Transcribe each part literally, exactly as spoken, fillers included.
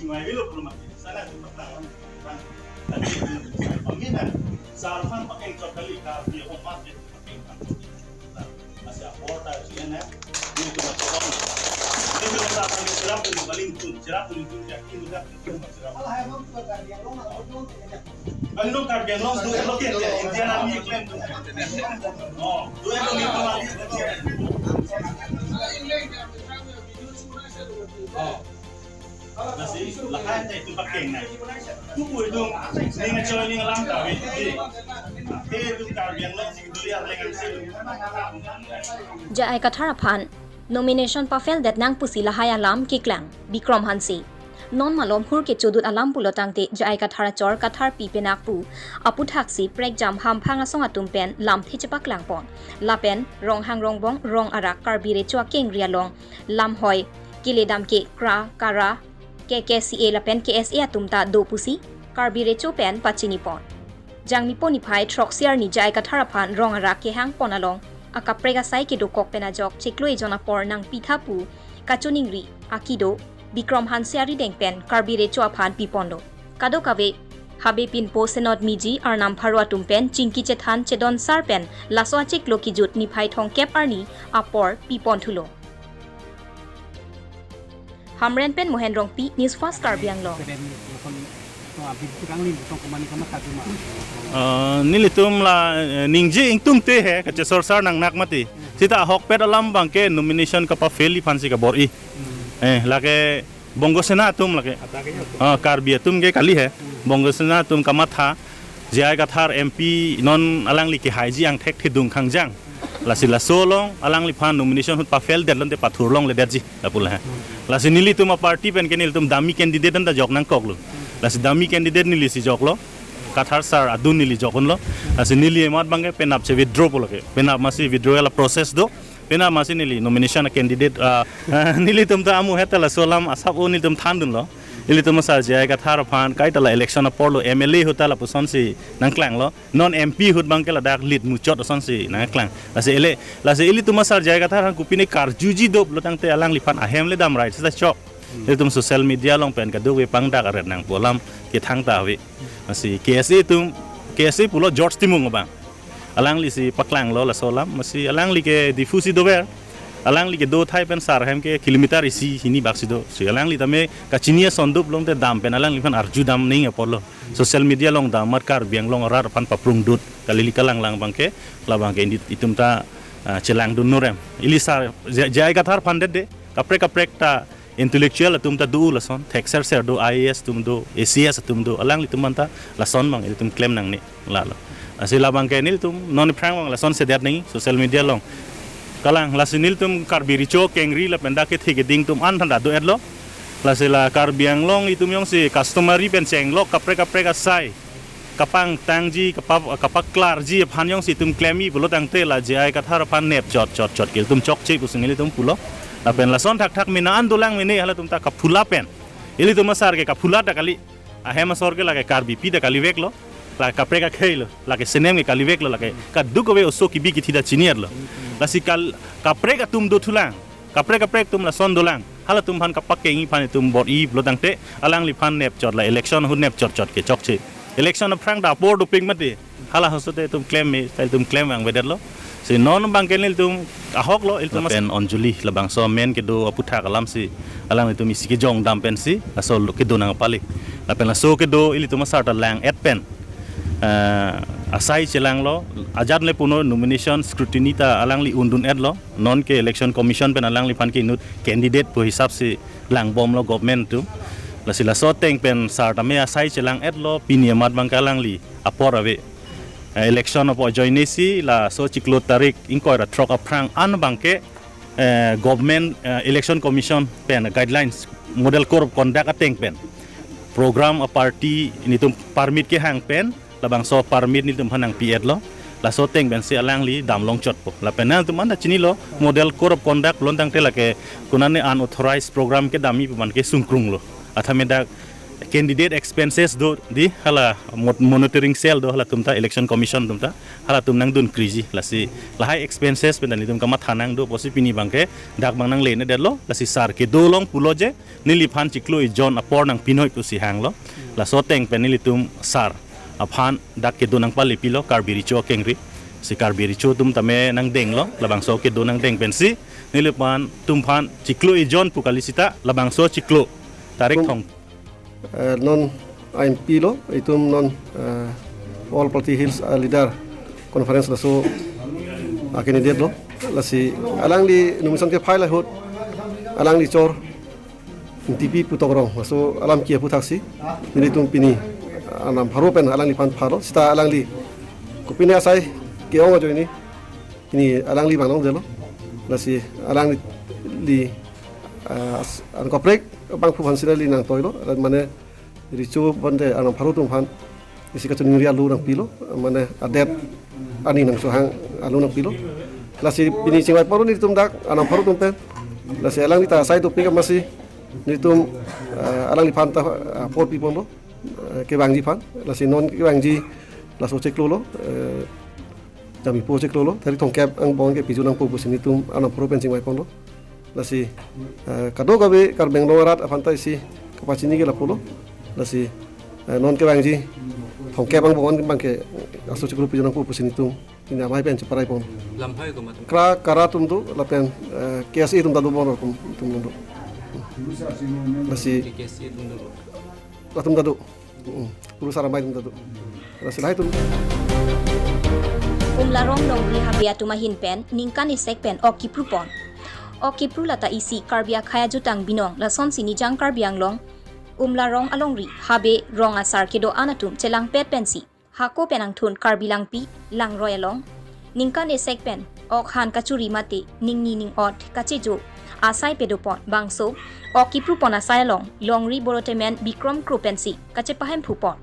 Mai bilo pura mati. Sana tu patang. Pamina. Sarfan pakai cokali kar dia omat dia pakai kan. Masih apor tak sih ya. Ini tu macam. Ini tu macam kami cerap tu paling tu cerap tu tu yakin juga. Ano Karbi Anglong do elo ke Indian Army claim do. Oh, do elo ni ko. Oh. Nasi lahai te tu pakai na. Tu pui dong. Ning choi ning lam ta wi. Te tu Karbi Anglong si do ya lengan si. J I Kathar aphan nomination pafel det nang pusi lahai alam keklang Bikrom Hanse. Non malom hur kechodut alam pulo tangte J I Kathar achor Kathar pi penak pu aputhak si prekjam hamphang asong atum pen lamthe chepaklang pon. Lapen Ronghang Rongbong Rong Arak Karbi Recho akengri along lamhoi keledam ke kra kara K K C A lapen K S A atum ta do pusi Karbi Recho pen pachini pon. Jangmipo niphai throksi arni J I Kathar aphan Rong Arak kehang pon along akaprek asai kedokok pen ajok chiklo ejon apor nangpitha pu kachiningri akido Bikrom Hanse arideng pen Karbi Recho aphan piponlo. Kadokave Habe Pinpo Senot Miji Arnam Pharo atum pen chingki chethan chedon sar pen laso achiklo kijut niphai thomkep arni apor pipon thulo. Hamren pen Mohen Rongpi, News Fast Karbi Anglong. Keren, kon, kon abis tukang lim, kon kemani kama kadu ma. Eh, nelitum la, eh, ningje ingtung te he, kachesorsar nangnak mati. Sita ahokpet alam abangke nomination kapafel aphansi kabor-i. Eh, lake Bongo Sena atum lake. Ada ke ya? Ah, Karbi atum ke kali he. Bongo Sena atum kamatha. J I Kathar M P non alangli kehaiji angthek thedung khangjang. Lasi laso along alangliphan nomination ahut pafel det lonte pathur longledetji lapu la he. Lasi nelitum aparty pen ke nelitum dummy candidate anta jok nangkoklo. Lasi dummy candidate nelisi joklo. Kathar sir adun neli jok unlo. Lasi neli emat abangke penap che withdraw pulo ke. Penap masi withdrawal process do. Penap masi neli nomination candidate, ah, nelitum ta amu heta laso alam asap o nelitum thandunlo. Ilitum asar J I Kathar aphan kaita la election apor lo M L A ahut ta lapusonsi nangklanglo. Non M P ahut abangke ladak lead muchot asonsi nangklang. Lasi ele, lasi ilitum asar J I Kathar aphan kopine karjuji do pulo tangte alangliphan ahem le damrai seta chok. Ilitum social media along pen kadokave pangdak aret nangpo alam kethang ta ave. Lasi K S A atum, K S A pulo George Timung abang. Alanglisi paklanglo laso alam, masi alangli ke Diphu si dover. Alangli kedo athai pen sar ahem ke kilometer isi hini bak si do. Si alangli tame kachini ason do pulote dam pen alangliphan arju dam ning apor lo. Social media along dam amat Karbi Anglong arat aphan paprung dut. Kali ili kalanglang abangke, labangke indi itum ta, ah, chelangdun norem. Ili sar J-, J I Kathar aphan det de, kaprek kaprek ta intellectual atum ta do lason, thekser ser do, I A S atum do, A C S atum do, alanglitum anta lason abang ilitum klem nangne lalo. Lasi labangke nelitum non aphrang abang lasonsi det nang social media along. Kalang lasi nelitum Karbi Recho kengri lapen dak kethe keding atum an thanda do-etlo. Lasi la Karbi Anglong itum jongsi customary pen chenglok kaprek kaprek asai kapangtangji, kapa-, kapaklarji aphan jongsi itum klemji pulo tangte la J I Kathar aphan nep chot chot chot ke ilitum chokche pusi nelitum pulo. Lapen lason thakthak mena an dolang mene halatum ta kaphula pen ilitum asar ke kaphula ta kali. Ahem asor ke lake Karbipi ta kaliveklo. Lake kaprek akhei lo, lake senem ke kaliveklo, lake kadokave oso kibi kithi ta chini-etlo. Lasi kal-, kaprek atum dothulang, kaprek kaprek atum lason dolang. Halatum aphan kapakengji aphan itum bor-i pulo tangte alangliphan nep chot la election ahut nep chot chot ke chokche. Election aphrang ta apor dopik mati. Hala ahut te itum klem me, ta itum klem vangvedetlo. Si non abangke nelitum ahok lo, ilitum as- Lapen Anjali labangso amen kedo aputhak alamsi alanglitum isi kejong dam pensi laso lo kedo nangpali. Lapen laso kedo ilitum asar ta lang-et pen, eh, asai chelanglo, ajat le puno nomination scrutiny ta alangli undun-etlo. Non ke Election Commission pen alangliphan ke inut candidate pu hisap si langbomlo government atum. Lasi laso ateng pen sar tame asai chelang-etlo, pini amat abangke alangli apor ave. Eh, election apor ajoinesi laso chiklo tarik ingkoi ra throk aphrang an abangke, eh, government, eh, Election Commission pen guidelines, Model Code of Conduct ateng pen program a-party nelitum permit kehang pen labangso permit nelitum aphan nangpi-etlo. Laso ateng pensi alangli dam long chotpo. Lapen nangtum anta chinilo, Model Code of Conduct pulo tangte lake konane unauthorized program kedamji pu abangke sungkrunglo. Athame dak Candidate expenses do di hala mot-, monitoring cell do, halatum ta, Election Commission atum ta, halatum nangdun kriji. Lasi lahai expenses pen ta nelitum kamatha nangdo pusi pini abangke dak abang nangle-nedetlo. Lasi sir kedo along pulo je, neliphan chiklo ejon apor nangpi noi pusi hanglo. Laso ateng pen nelitum sir aphan dak kedo nangpalepilo Karbi Recho akengri. Si Karbi Recho atum tame nangdenglo, labangso kedo nangdeng pensi neliphan, atumphan chiklo ejon pu kali seta labangso chiklo tarik thong. Eh, non I M P lo, itum non, eh, All Party Hills, eh, Leader Conference laso, ah, candidate lo. Lasi alangli nomination kephai lahut alangli chor N T P pu Tongrong, laso alam kipu thaksi nelitum pini, ah, arnam pharo pen alangliphan pharo. Seta alangli kopine asai ke-ong ajoine pini alangli abang longdetlo. Lasi alangli, ah, as-, an kaprek abangphu aphan si neli nangtoilo, mane Recho bande arnam pharo atum aphan isi kachiningri alo nangpilo, mane adet ani nangchohang alo nangpilo. Lasi pini chingvai ponlo nelitum dak arnam pharo atum pen. Lasi alangli ta asai dopik amatsi nelitum, eh, alangliphan ta, eh, apor pi ponlo, eh, kevangji aphan. Lasi non kevangji laso chiklo lo, eh, jangmipo chiklo lo, tarik thomkep angbong ke piju nangpo pusi nelitum arnam pharo pen chingvai ponlo. Lasi, eh, kadokave Karbi Anglong arat aphan ta isi kapachini ke lapulo. Lasi, eh, non kevangji thomkep angbong abangke laso chiklo piju nangpo pusi nelitum pini amei pen cheparai pon. Lamhai komat? Kra, KARA atum do, lapen, eh, K S A atum ta do, bon atum, atum do. Lasi K S A atum do. Latum ta do. Hmm. Puru sar amei atum ta do. Lasi lahai atum. Umlarong longri habe atum ahin pen ningkan isek pen ok kipru pon. Ok kipru lata isi Karbi akhei ajutang binong, lasonsi Nijang Karbi Anglong Umlarong alongri habe rong asar kedo-an atum chelangpet pensi hako pen angthun Karbi Langpi Langroi along ningkan isek pen ok han kachuri mate ningni ning-ot kachejo asai pado pon. Bangso ok kipru pon asai along longri borotemen Bikrom Kro pensi kachepahemphu pon.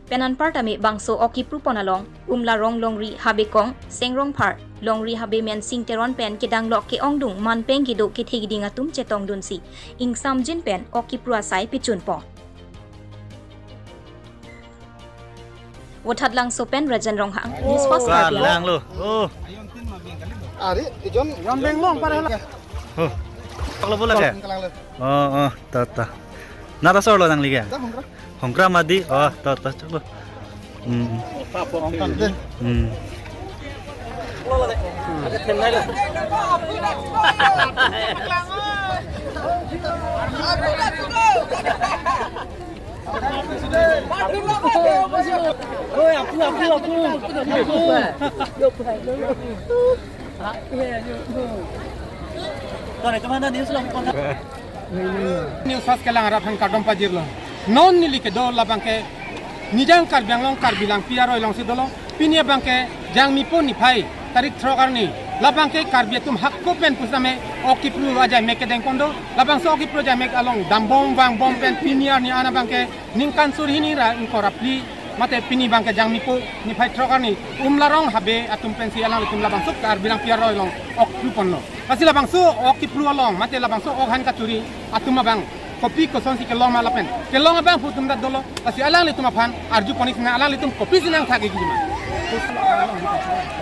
Pen anparta me bangso ok kipru pon along Umlarong longri habe kong Sengrongphar, longri habe Mensing Teron pen kedang lok ke-ongdung manpeng kedo kethe keding atum chetongdunsi ingsamjin pen ok kipru asai pechun pon. Vothatlangso pen Rajan Ronghang, News Fast Karbi Anglong. Langlo. Oh. Are, ijon, ijon benglong para hala. Oh. Paklo bola ke? Kalang le. Oh, oh, ta, ta. Nata sorlo nangli ke? Ta hongkra. Hongkra mati. Oh, ta, ta, choklo. Hmm. Hmm. News Fast kelang arat aphan kardom pajirlo. Non neli kedo labangke Nijang Karbi Anglong Karbi Langpi aroi alongsi dolo. Pini abangke Jangmipo niphai tarik throk arni, labangke Karbi atum hako pen pusitame ok kipru ajai mek kedeng pon do. Labangso ok kipru ajai mek along dambom vangbom pen pini arni an abangke ningkan suri hini ra ingkoi ra phli mate pini abangke Jangmipo niphai throk arni Umlarong habe atum pensi alanglitum labangso Karbi Langpi aroi along ok kipru ponlo. Lasi labangso ok kipru along mate labangso ok han kachuri atum abang kopi kosonsi kelong ma lapen kelong abangphu atum ta dolo. Lasi alanglitum aphan arju pon-ik sina, alanglitum kopisi nangthak-ikji ma?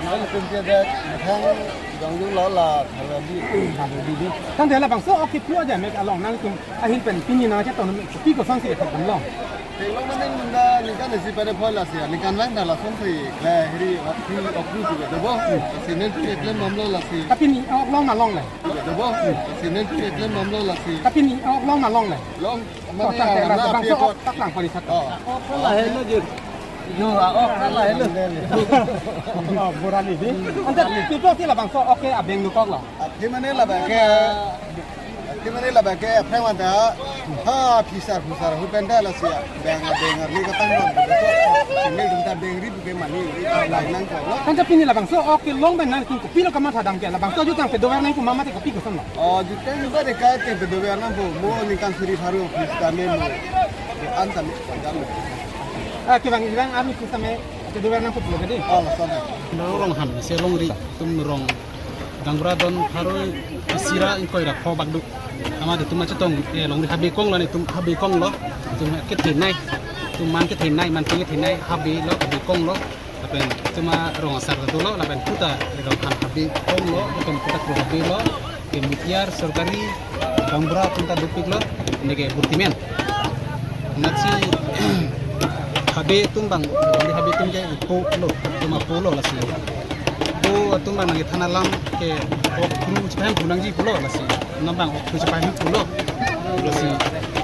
Alanglitum ke dak mathang jongjung lo la tharadi, tharadi di. Tangte labangso ok kipru ajai mek along nangtum ahin pen pini nangchetong kopi kosonsi kethak damlo? Kelong mane munda ningkan isi pare phoi lasi, ningkan vang ta lasonsi kle hiri ok kipru, ok kipru tu ke debo. Lasi nelitum keklem bomlo lasi. Kapini ok long ma longle? Debo. Lasi nelitum keklem bomlo lasi. Kapini ok long ma longle? Long. Oh, mane tangte la, labangso ok ta klang pon-ik tha. Oh. Ok lahelo je. Jo, ah, ok lahelo. Oh, borali di. Anta pipo si labangso ok ke abeng dokoklo? Athe mane labangke, athe mane labangke aphrang anta ha phisar phusar hu pen ta lasi beng beng arni katang bang. Sini dum ta beng ri buke mani ri ta lai nangkoklo. Anta pini labangso ok kelong pen nangtum kopilo kamatha dam ke, labangso jutang pedover nangpo ma mate kopi kosonlo? Oh, jutang ba de kai te pedover nangpo, mo ningkan suri pharo pusitame mo. An tame panjang mo. Ah, kevang, kevang arni pusitame pedover nangpo pulo ke di? Oh, lason. Umlarong han, si longri atum rong gaonbura don pharo isi ra ingkoi ra pho bak do. Amat itum chetong, eh, longri Habe Kong lo, itum Habe Kong lo. Itum kethenei, itum man kethenei, man kethenei Habe lo, Habe Kong lo. Lapen itum arong asar dolo, lapen puta rong han Habe Kong lo, itum puta kru Habe lo. Ke mutiar sorkari gaonbura atum ta dopik lo, neke burtimen. Amatsi Habe atum abang, Habe atum ke ipo lo, itum apo lo lasi. Po atum abang nangkethan alam ke ok kru chepahemphu nangji pulo lasi. Nang abang ok kru chepahemphu lo. Lasi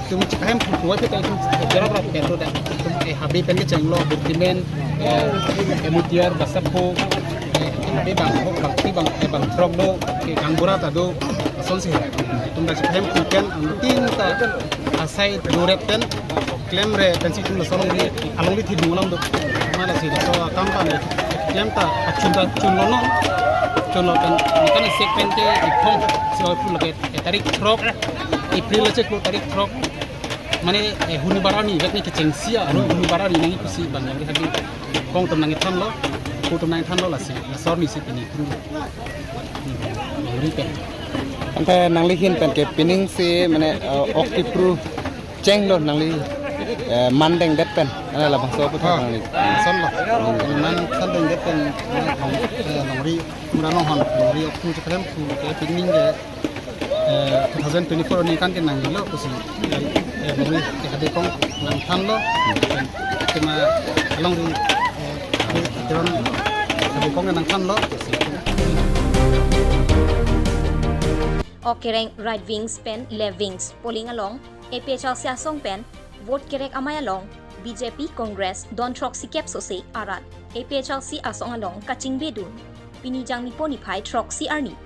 itum chepahemphu puwa kita itum kerap rap kedo da. Itum, eh, Habe pen kecheng lo, burtimen, eh, eh, mutiar, basapo, eh, Habe abang, ok abang, ti abang, eh, abang throk do, ke gaonbura ta do, asonsi. Itum ta chepahemphu pen, angtin ta asai duret pen, klemre pensi itum laso alongri, alongri thidung alam do. Mane si laso akam pen klem ta achun ta chun lo non. Chun lo pen, ikan isek pen ke iphong si oi pu lake, eh, tarik throk, April achiklo tarik throk. Mane, eh, huni barani, vek ni kechengsia, aro huni barani nangji pusi abang longri Habe Kong atum nangkethan lo, po atum nangkethan lo lasi, lasor ni si pini kru. Hmm, longri pen. Ante nangli ahin pen ke pining si mane, eh, ok kepru cheng lo nangli, eh, man dengdet pen. Ana labangso aputhak nangli. Son lo. Man san dengdet pen, eh, long, eh, longri, mura longhon, longri ok kru chepahemphu ke pining ke, eh, two thousand twenty-four aningkan ke nanglo pusi, eh, longri ke Habe Kong nangthan lo. Tema longri, eh, Habe Kong nangthan lo. Ok Kereng right wings pen left wings polling along A P H L C asong pen vote kerek amei along B J P Congress don throksi kep sose arat A P H L C asong along kachingbedun. Pini Jangmipo niphai throksi arni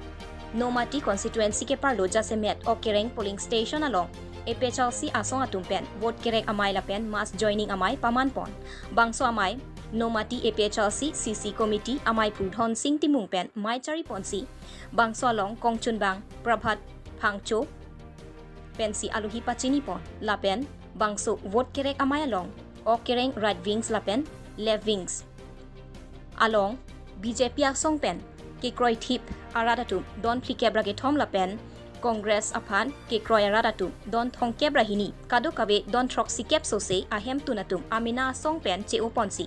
Nomati constituency keparlo jasemet Ok Kereng polling station along A P H L C asong atum pen vote kerek amei lapen mass joining amei pamanpon. Bangso amei Nomati A P H L C C C committee ameiphu Dhonsing Timung pen mei chariponsi bangso along kongchunbang Prabhat Phangcho pensi aluhi pachinipon lapen bangso vote kerek amei along Ok Kereng right wings lapen left wings along B J P asong pen kekroithip arat atum don phlikep ra kethom lapen Congress aphan kekroi arat atum don thomkep ra hini, kadokave don throksi kep sose ahemtun atum amena asong pen che-oponsi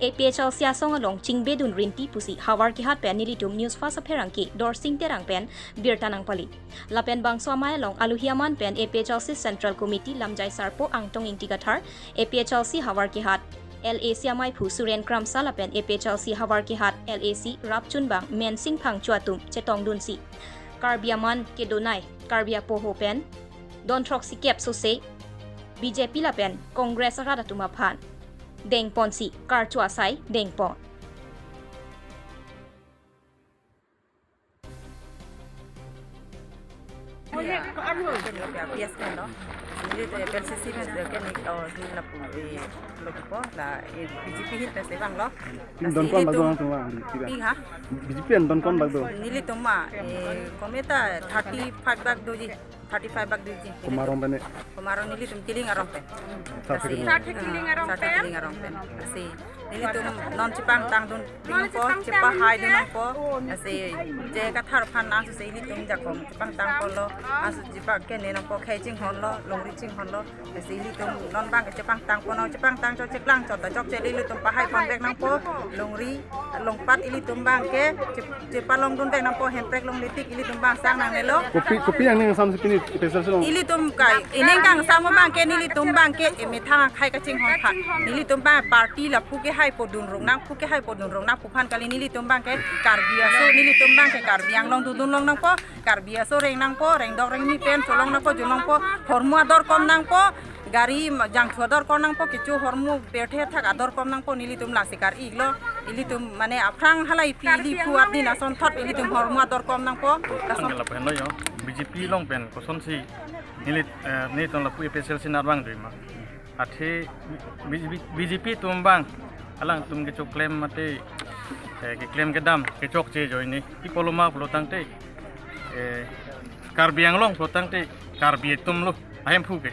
A P H L C asong along chingbedun rinti pusi Havarkehat pen nelitum News Fast apherangke Dorsing Terang pen birta nangpali. Lapen bangso amei along aluhi aman pen A P H L C Central Committee lamjai sarpo Angtong Ingti Kathar, A P H L C Havarkehat L A C ameiphu Suren Kramsa lapen A P H L C Havarkehat L A C rapchunbang Mensing Phangcho atum chetongdunsi Karbi aman kedonei Karbi apoho pen don throksi kep sose B J P lapen Congress arat atum aphan dengponsi karcho asai dengpon. Yes, kan, no? Neli to F L C C pen ke ni, oh, ni lapu, eh, lo ko la, eh, B J P ahin pen se vanglo. Donkon bak do nangtum vang, B J P pen? Pi ha? B J P pen donkon bak do? Nelitum ma, eh, kome ta thirty-five bak doji. Thirty-five bak doji. Komat arong pen? Komat arong nelitum Killing arong pen. Sarthe Killing. Sarthe Killing arong pen. Sarthe Killing arong pen. Lasi nelitum non chepangtangdun nangpo, chepahaidun nangpo. Lasi J I Kathar aphan angsose ilitum jakong chepangtangpo lo. Angsose chepa kene nangpo, khei chinghon lo, longri chinghon lo. Lasi ilitum non abang ke chepangtangpo nang, chepangtang chot cheklang chot ta chokche ilitum pahaiponvek nangpo, longri longpat ilitum abang ke chep-, chepalongdunvek nangpo, hemprek longle tik ilitum abang sang nangnelo. Kopi, kopi yang ning samsi pini A P H L C along? Ilitum kai, ining kangsam abang ke nelitum abang ke emethang akhei kachinghon tha. Nelitum abang party lapu kehaipo dunrong nang, pu kehaipo dunrong nangpuphan kali, nelitum abang ke Karbi aso, nelitum abang ke Karbi Anglong dodun long nangpo, Karbi aso reng nangpo, rengdok rengni pen cholong nangpo, jolongpo, hormu ador kom nangpo, gari ma-, jangthu ador kom nangpo, kecho hormu perthe thak ador kom nangpo, nelitum lasi kar-iklo, ilitum mane aphrang halai pi ili pu adin asonthot ilitum hormu ador kom nangpo. Lason angela pen lo yo, B J P along pen kosonsi neli, eh, nelitum lapu A P H L C nat vangdun ma? Athe B J P, B J P atum abang alangtum kechoklem mate, eh, keklem kedam kechokche ajoine. Pi apotlo ma pulo tangte, eh, Karbi Anglong pulo tangte Karbi atum lo ahemphu ke.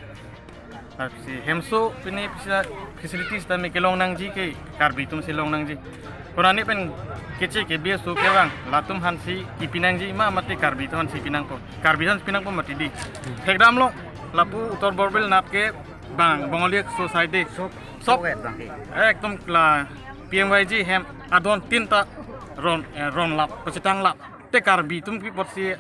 Lasi hemso pini pisa Facilities tame kelong nangji ke Karbi atum si long nangji. Korani pen keche ke B S O kevang latum aphan si ipi nangji ma mate Karbi atum aphan si ipi nangpo. Karbi aphan si ipi nangpo mati di. Thekdamlo lapu Uttar Borbil nat ke bang Bangli society. Sob, sob. Sob et bang ke. Ekdom la P M Y G hem adon tinta ron, eh, ron lap, kachetang lap. Te Karbi atum pi apotsi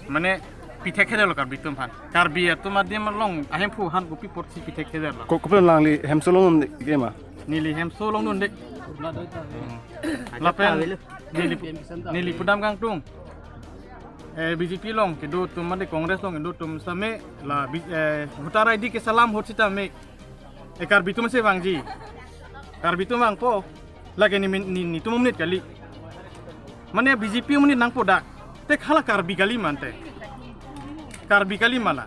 mane pithek keder lo Karbi atum aphan. Karbi atum adim along ahemphu aphan kopi apotsi pithek keder lo. Ko, kopilo nangli hemso longdun ke ma? Neli hemso longdunde. Hmm. Lapen neli, neli pudam kangtung. Eh, B J P along kedo atum mate Congress along kedo atum same la bi-, eh, voter I D keselam ahut sitame. Eh, Karbi atum si vangji. Karbi atum vangpo. Lake ni min-, ni, netum amonit kali. Mane B J P amonit nangpo dak. Te hala Karbi kali mante. Karbi kali ma la.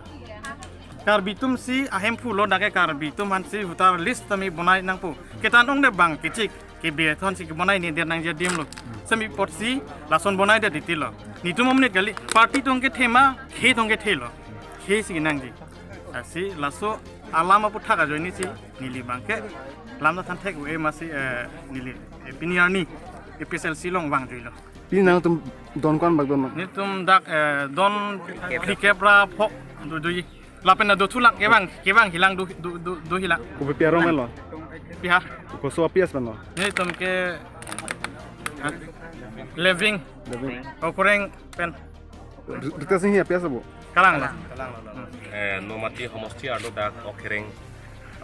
Karbi atum si ahemphu lo dak ke Karbi atum aphan si voter list tame bonai nangpo. Kethan ong de bang kechik ke be thon si bonai ne der nangji adim lo. Semi apotsi lason bonai de titi lo. Netum amonit kali. Party atum kethe ma, khei atum kethe lo. Khei si nangji. Lasi laso alam aputhak ajoine si neli bang ke lam ta than thek-e masi, eh, neli, eh, pini arni A P H L C along vangjuilo. Pini nangtum don ko-an bak don ma? Netum dak, eh, don phlikep ra pho do, do. Lapen na do thulak kevang, kevang hilang do, do, do, do hilang. Kopi pi arong melo? Pi ha? Koso A P S melo? Netum ke, ah, Leving. Leving. Okoreng pen. Rita Singhi A P S abo? Kalang la. Kalang la. Eh, Nomati homosti arlo dak Okereng,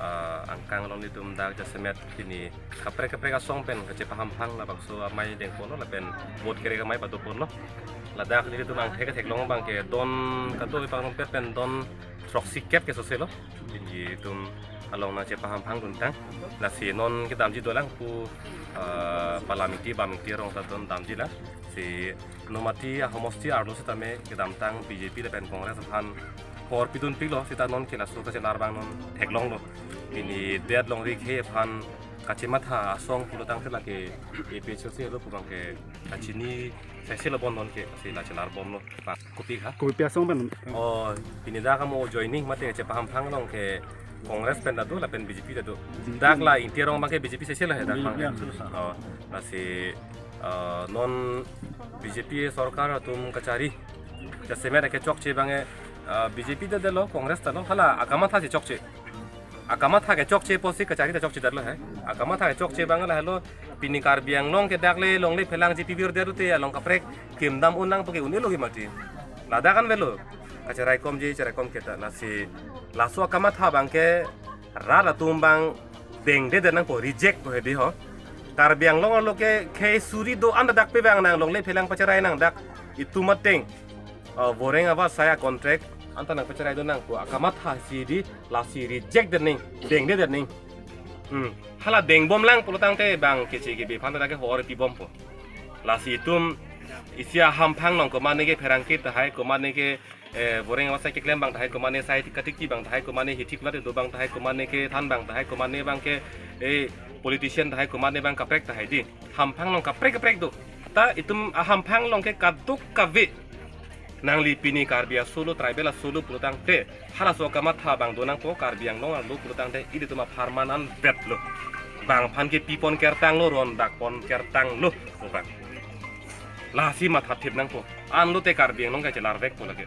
ah, angkang along netum dak jasemet pini kaprek kaprek asong pen kachepahamphang labangso amei dengponlo lapen vote kere amei padoponlo. Ladak netum angthek theklong bang ke don kado ipang pet pen don throksi kep ke sose lo. Pini netum along nangchepahamphang duntang. Lasi non kedamji dolang pu, ah, Pala Mingti, Bam Mingti arong ta don damji la. Si Nomati ahomosti arlo sitame kedamtang B J P lapen Congress aphan hor pidunpiklo sita non ke laso kachelar bang non theklonglo. Pini det longri khei aphan kachematha asong pulotangte lake A P H L C lo pu bang ke kachini sese lo bon non ke si la chelar bomlo. Kopi ha? Kopi pi asong pen? Oh, pini dak kamo joining mate chepahamphang along ke Congress pen ta do lapen B J P ta do. Dak la Ingti arong bang ke B J P sese lo he dak bang ke. B J P asong. Oh, lasi, eh, non B J P sorkar atum kachari. Jasemet kechokche bang ke, eh, B J P ta delo, Congress ta lo, hala akamatha si chokche. Akamatha kechokche pusi kachari ta chokche detlo he. Akamatha kechokche bang la helo pini Karbi Anglong ke dak le longle phelang G P bir der te along kaprek kim dam un nangpo ke un-elo ke mati. Ladak an avelo. Kacherai komji, cherai kom keta lasi laso akamatha bang ke rat atum bang dengde det nangpo, reject ko he di ho. Karbi Anglong arlo ke khei suri do-an dak pe bang nang longle phelang pacherai nang dak itum ateng. Oh, voreng ava saya contract anta nangpacherai do nangpo akamatha si di lasi reject det ning, dengde det ning. Hmm. Hala dengbomlang pulotangte bang keche kebe aphan ta ke hor pibompo. Lasi itum isi ahamphang along komane ke pherangke tahai, komane ke, eh, voreng ava sai keklem bang tahai, komane sai katikti bang tahai, komane hithik lati do bang tahai, komane kethan bang tahai, komane bang ke, eh, politician tahai, komane bang kaprek tahai di. Hamphang along kaprek kaprek do. Ta itum ahamphang along ke kadokave nangli pini Karbi aso lo, tribal aso lo pulotangte, halaso akamatha bang do nangpo, Karbi Anglong arlo pulotangte ilitum apharman anvet lo. Bang aphan ke pipon kertang lo, ron dakpon kertang lo, bang. Lasi mathathip nangpo. Anlote Karbi Anglong kachelarvekpo lake.